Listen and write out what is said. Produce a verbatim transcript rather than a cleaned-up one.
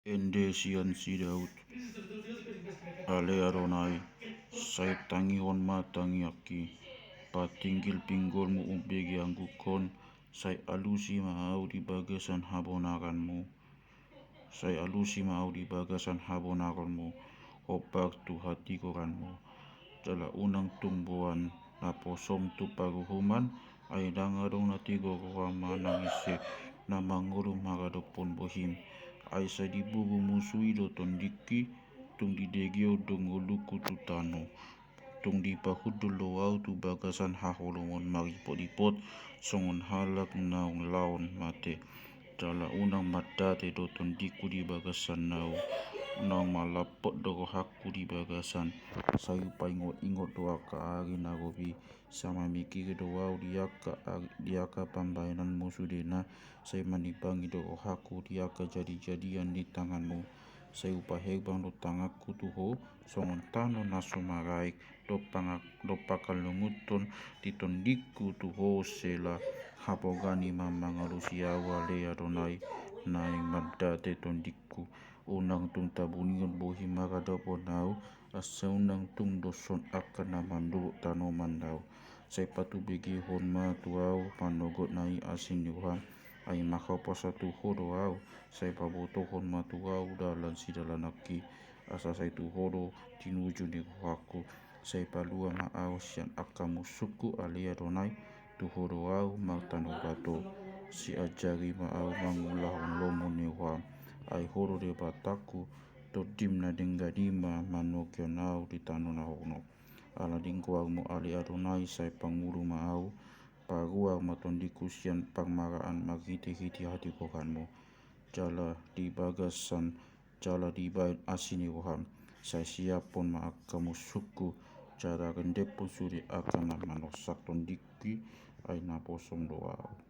Ende sian si Daud. Ale Adonai, sai tangihon ma tangiangki, patinggil pinggolmu umbege anggukkon, sai alusi ma au di bagasan habonaranmu. Sai alusi ma au di bagasan habonaranmu, hombar tu hatigoranmu. Jala unang tung boan naposom tu paruhuman, ai ndang adong na tigor roha manang ise na mangolu maradophon bohim. Ai sai diburu musu i do tondingki, tung didegehon do ngolungku tu tano. Tung dipahundul do au tu bagasan haholomon maripot-ipot, songon halak naung laon mate. Jala unang mandate do tondingku di bagasan naung, naung malampot do rohangku di bagasan. Sai hupaingot-ingot do angka ari na robi, sai mamingkiri do au di angka ari, di angka pambahenanmu sudena, sai manimbangi do rohangku di angka jadi-jadian ni tanganmu. Sai hupaherbang do tanganku tu ho, songon tano na sumaraek, dompak, dompak hallungunhon di tondingku tu ho Sela. Hapogan i ma mangalusi au ale Adonai, naeng mandate tondingku. Unang tung tabunihon bohim maradophon au, asa unang tung doshon angka na mandurut tanoman au. Sai patubegehon ma tu au manogot na i asi ni roham, ai marhaposan tu ho do au. Sai pabotohon ma tu au dalan sidalananki, asa sai tu ho do tinuju ni rohangku. Sai palua ma au sian angka musungku ale Adonai, tu ho do au martanobato. Siajari ma au mangulahon lomo ni roham, ai ho do Debatangku. Tondim na denggan i ma manogihon au di tano na hornop. Ala di goarmu ale Adonai sai pangulu ma au, paruar ma tondingku sian parmaraan marhitehite hatigoranmu. Jala di bagasan, jala dibahen asi ni roham, sai siaphon ma angka musungku, jala rendephon sude angka na manorsak tondingki, ai naposom do au.